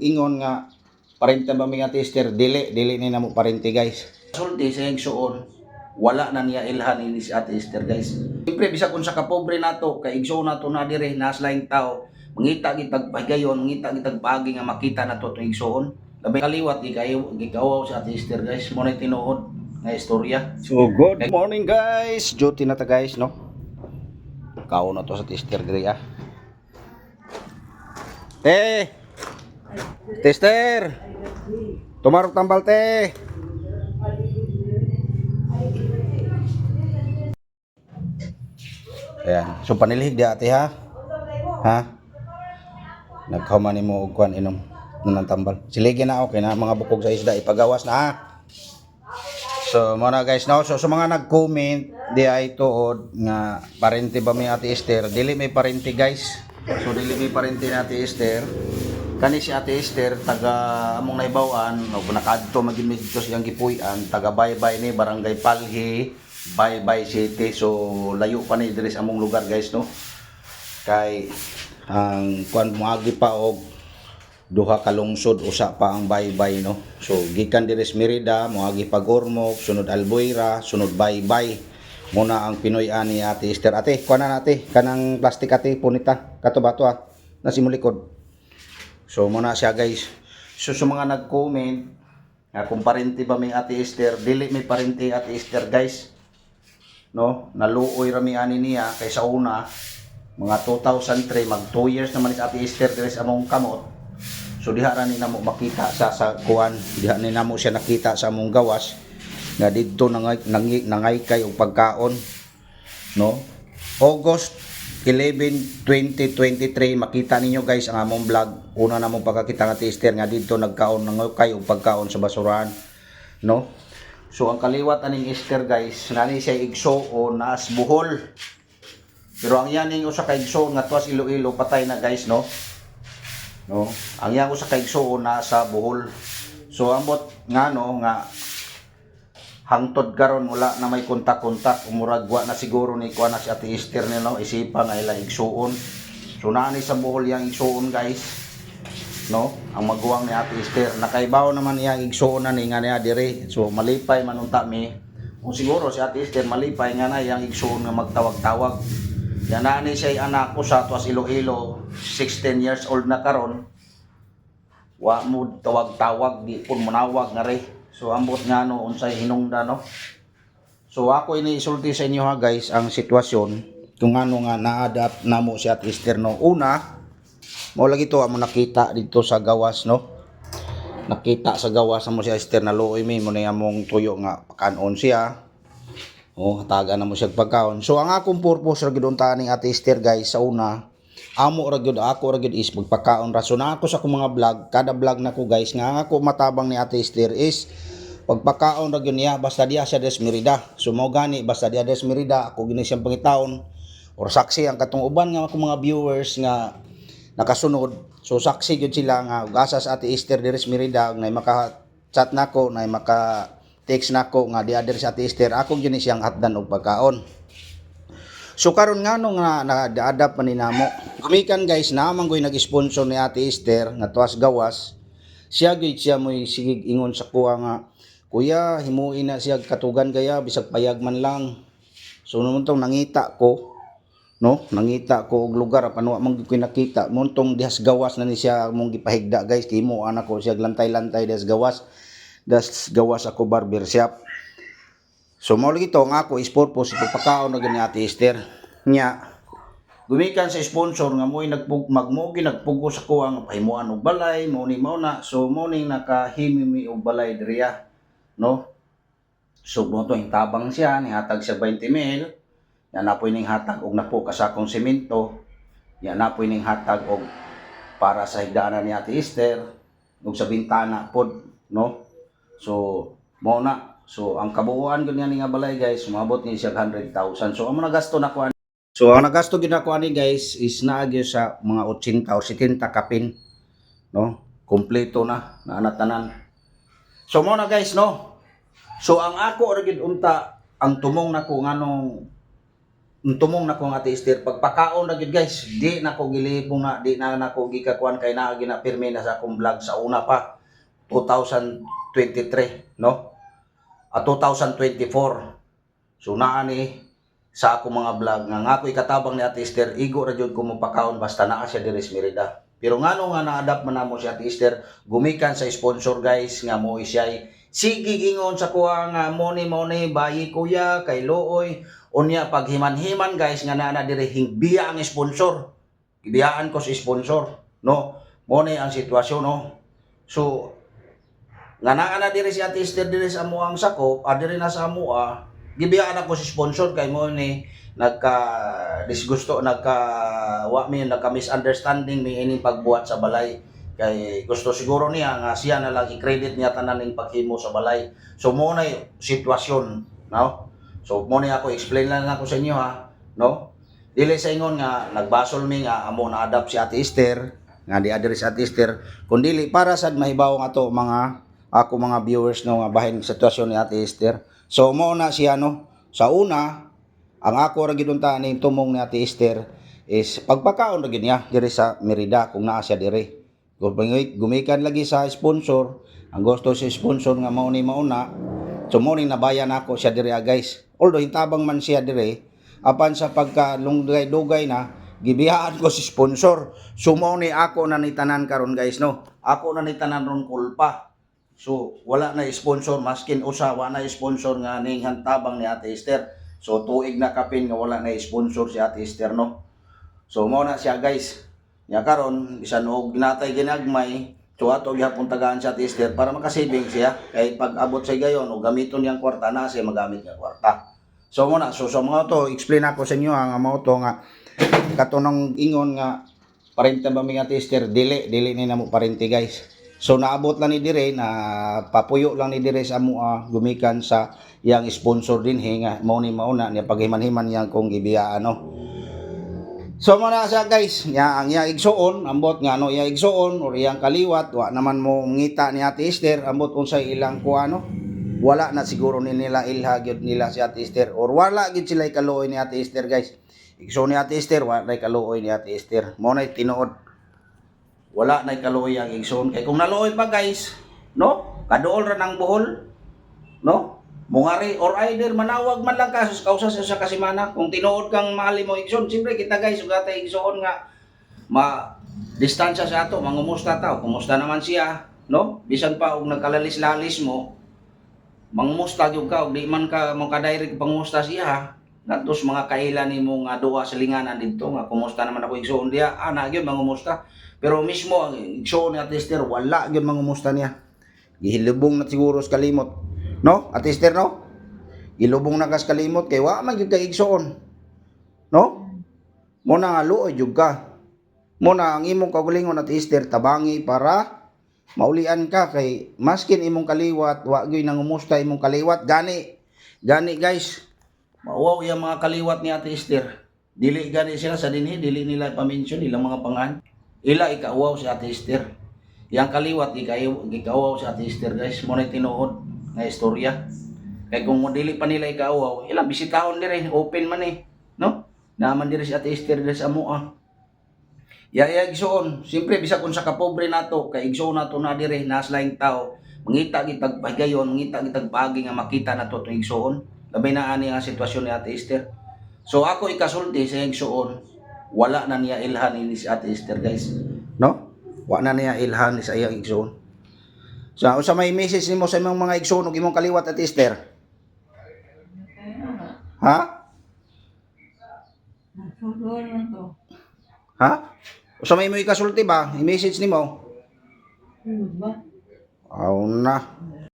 Ingon nga parente ba mi nga Esther, dili dili ni namo parente, guys. Sulti sa igsuon, wala na niya ilhan ini si Ate Esther, guys. Siyempre, bisag unsa ka pobre nato kay igsuon nato na dire nas laing tao, mangita gitag pahigayon, mangita gitag paagi nga makita nato itong igsuon. Labay kaliwat gikayo gikawaw si Ate Esther, guys. Mo na tinuod nga istorya. So good morning, guys. Duty na ta, guys, no. Kaon na to sa Ate Esther diri ah. Te! Tester! Tumarok tambal, te! Ayan. So panilhig di ate ha? Ha? Nagkauman nimo og kuan inom ng tambal. Siligi na, okay na mga bukog sa isda ipagawas na ha. So mo na, guys, no. So sa mga nag-comment di ay tuod nga parente ba mi Ate Esther, dili may parente, guys. So dili may parente na Ate Esther. Kani si Ate Esther taga among naibaw-an o nakaadto magid mi dito sa iyang gipuy-an, taga Baybay ni Barangay Palhi, Baybay City. So layo pa ni diri sa among lugar, guys, no. Kay ang kuan moagi pa og duha ka lungsod, usa pa ang Baybay, no. So gikan diri sa Merida, moagi pa Ormoc, sunod Albuera, sunod Baybay. Muna ang Pinoy ani Ate Esther. Ate, kuha na ate, kanang plastic ate, punita. Kato ba to ah? Nasimulikod. So muna siya, guys. So sa mga nag-comment nga kung parente ba may Ate Esther, dili may parente Ate Esther, guys. No, naluoy ra mi ani niya kay sa una mga 2003, mag 2 years naman ni Ate Esther diri sa among kamot. So diha ra ni namo makita sa kuan, diha ni namo siya nakita sa among gawas nga didto nangay nangay kay og pagkaon, no. August 11, 2023, makita ninyo, guys, ang among vlog. Una namong pagkakita nga Ate Esther nga didto nagkaon, nangay og pagkaon sa basurahan, no. So ang kaliwat aning Esther, guys, nani siya igsuon naas Bohol. Pero ang yaning usa ka igsuon nga tuas Iloilo patay na, guys, no. No, ang yang usa ka igsuon na sa Bohol. So ambot nga no nga hangtod karon wala na may kontak-kontak, umurag wa na siguro ni kuha na si Ate Esther ni, no, isipa nga ila igsuon. So naa ni sa Bohol yang igsuon, guys. No, ang maguwang ni Ate Esther nakaibaw naman iyang igsuon na ni nga niya dire. So malipay man unta mi. Kung siguro si Ate Esther malipay nga na iyang igsuon nga magtawag-tawag. Yan na ni siya anak ko sa tuas Iloilo, 16 years old na karon. Wa mo tawag-tawag, di pun munawag nga re. So ambot nga no unsay hinungda, no. So ako ini isulti sa inyo ha, guys, ang sitwasyon kung ano nga na-adapt namo si Ate Esther, no. Una, mao lagi to amo nakita dito sa gawas, no. Nakita sa gawas mo si Esther, na luoy mi mo na among tuyo nga pakanon siya. Oh, hatagan na mo siya pagkaon. So ang akong purpose ra gyud unta ning Ate Esther, guys, sa una, amo ra gyud, ako ra gyud is magpakaon ra. So na ako sa akong mga vlog, kada vlog nako, guys, nga ang ako matabang ni Ate Esther is pagpakaon ra gyud niya basta diya siya des Merida. So mao gani basta diya des Merida ako gini siyang pangitaon or saksi ang katong uban nga akong mga viewers nga nakasunod. So saksi gyud sila nga ug asa sa Ate Esther diri sa Merida ug nay maka chat nako, nay maka text nako nga diya diri sa Ate Esther, ako gyud ni siyang hatdan og pagkaon. So karon nga no nga na-adapt man ni namo. Gumikan, guys, na man goy nag-sponsor ni Ate Esther nga tuas gawas. Siya gyud siya mo'y sigig ingon sa kuha nga, "Kuya, himuin na siya katugan gaya bisag payag man lang." So nung tong nangita ko, no, nangita ko og lugar apan wa man gyud ko nakita. Muntong dihas gawas na ni siya mong gipahigda, guys, kay mo anak ko siya lantay-lantay dihas gawas. Das gawas ako barber shop. So mao lagi to nga ako is purpose ipagpakaon na gyud ni Ate Esther. Nya gumikan sa sponsor nga mo'y nagpug magmogi nagpugo sa kuha nga pahimuan og balay mo ni mao na. So mo ning nakahimi mi og balay diriya, no. So mo to tabang siya, nihatag siya 20 mil. Ya napoy ning hatag og napo ka sakong semento. Ya napoy ning hatag og para sa higdaanan ni Ate Esther ug sa bintana pod, no. So mao na. So ang kabuuan gud nga ni nga balay, guys, umabot ni siya 100,000. So ang mga gasto na ko. So ang nagasto gyud nako ani, guys, is naa gyud sa mga 80 or 70 kapin, no. Kompleto na na tanan. So mao na, guys, no. So ang ako ra gyud unta ang tumong nako nganong Tumong na ko nga Ate Esther pagpakaon na gyud, guys. Di na ko gilipong na, di na nako gikakuan kay naa gina pirmi na sa akong vlog sa una pa, 2023, no, at 2024. So naa ni sa ako mga vlog nga ako ikatabang ni Ate Esther, igo ra jud ko mopakaon basta naa siya diri sa Merida. Pero ngano nga na-adapt man namo si Ate Esther gumikan sa sponsor, guys, nga mo siya sige ingon sa kuha nga money money bayi kuya kay looy. Unya pag himan-himan, guys, nga naa na diri, hingbiya ang sponsor, gibiyaan ko sa sponsor, no? Mo ni ang sitwasyon, no? So nga naa na diri si Ate Esther diri sa amuang sakop, diri na sa amua, gibiyaan ako sa sponsor kay mo ni nagka disgusto, nagka wa mi nagka misunderstanding mi ining pagbuhat sa balay kay gusto siguro niya nga siya na lang i-credit niya tanan ning paghimo sa balay. So mo na yung sitwasyon, no? So mo ni ako explain lang ako sa inyo ha, no? Dili sa ingon nga nagbasol mi nga amo na adapt si Ate Esther nga di adiri si Ate Esther, kun dili para sad mahibaw nga ato mga ako mga viewers, no, nga bahin sitwasyon ni Ate Esther. So mo na siya, no? Sa una, ang ako ra gyud unta ning tumong ni Ate Esther is pagpakaon ra gyud niya diri sa Merida kung naa siya diri. Gumikan lagi sa sponsor, ang gusto sa sponsor nga mao ni mauna. So mo ni nabayan ako siya diri, ah, guys. Although hintabang man siya diri, apan sa pagka dugay na gibiyaan ko si sponsor. So mo ni ako na ni tanan karon, guys, no. Ako na ni tanan ron kulpa. So wala na sponsor maskin usa, wa na sponsor nga ning hantabang ni Ate Esther. So tuig na kapin nga wala na sponsor si Ate Esther, no. So mo na siya, guys. Nya karon bisan og natay ginagmay, so ato gihapon tagaan si Ate Esther para makasaving siya kay pag abot sa gayon o gamiton niyang kwarta na siya magamit nga kwarta. So mo na, so sa mga to explain ako sa inyo ang mao to nga katunong ingon nga parente ba mi nga Ate Esther, dili dili ni namo parente, guys. So naabot lang ni dire na papuyo lang ni dire sa amoa gumikan sa iyang sponsor dinhi nga mao ni mauna niya paghiman-himan niyang kong gibiyaan, no. So mo na siya, guys, nya ang iyang igsuon, ambot nga ano iyang igsuon or iyang kaliwat, wa naman mo ngita ni Ate Esther, ambot unsay ilang kuano. Wala na siguro ni nila ilha gyud nila si Ate Esther or wala gyud sila kaluoy ni Ate Esther, guys. Igsuon ni Ate Esther, wa na kaluoy ni Ate Esther. Mo na tinuod. Wala na kaluoy ang igsuon kay kung naluoy pa, guys, no? Kaduol ra ng buhol, no? Mungari or either manawag man lang ka sa kausa sa kasimana kung tinuod kang mahal mo igsoon. Siyempre kita, guys, ug atay igsoon nga ma distansya sa ato, mangumusta ta, kumusta naman siya, no? Bisan pa og nagkalalis-lalis mo, mangumusta gyud ka og di man ka mo ka-direct pangumusta siya ngadto sa mga kaila nimo nga duha sa linganan didto nga kumusta naman ako igsoon diha, ana gyud mangumusta. Pero mismo ang igsoon ni Ate Esther, wala gyud mangumusta niya. Gihilubong na siguro sa kalimot, no, Ate Esther, no? Gilubong na kas kalimot kay wa man gyud kay igsoon, no? Mo na nga luoy jud ka. Mo na ang imong kaugalingon, Ate Esther, tabangi para maulian ka kay maskin imong kaliwat wa gyud nangumusta imong kaliwat. Gani gani, guys, mauwaw yung mga kaliwat ni Ate Esther. Dili gani sila sa dinhi, dili nila pa-mention ilang mga pangan. Ila ikauwaw si Ate Esther. Yang kaliwat ikauwaw si Ate Esther, guys. Mo na tinuod nga istorya kay kung dili pa nila ikauwaw, ilang bisitahon dire, open man eh, no? Naman dire si Ate Esther dire sa amoa. Ya ya igsuon, siyempre bisag unsa ka pobre nato kay igsuon nato na dire nas laing tao, mangita gitag pahigayon, mangita gitag paagi nga makita nato to igsuon. Labay na ani ang sitwasyon ni Ate Esther. So ako ikasulti sa igsuon, wala na niya ilhan ini si Ate Esther, guys. No? Wa na niya ilhan ni sa iyang igsuon. So unsa may message nimo sa imong mga igsuon ug imong kaliwat, Ate Esther? Kaya nga. Ha? Nasusuan na to. Ha? Unsa may imo ikasulti ba? I-message nimo? Ano ba? Aw na.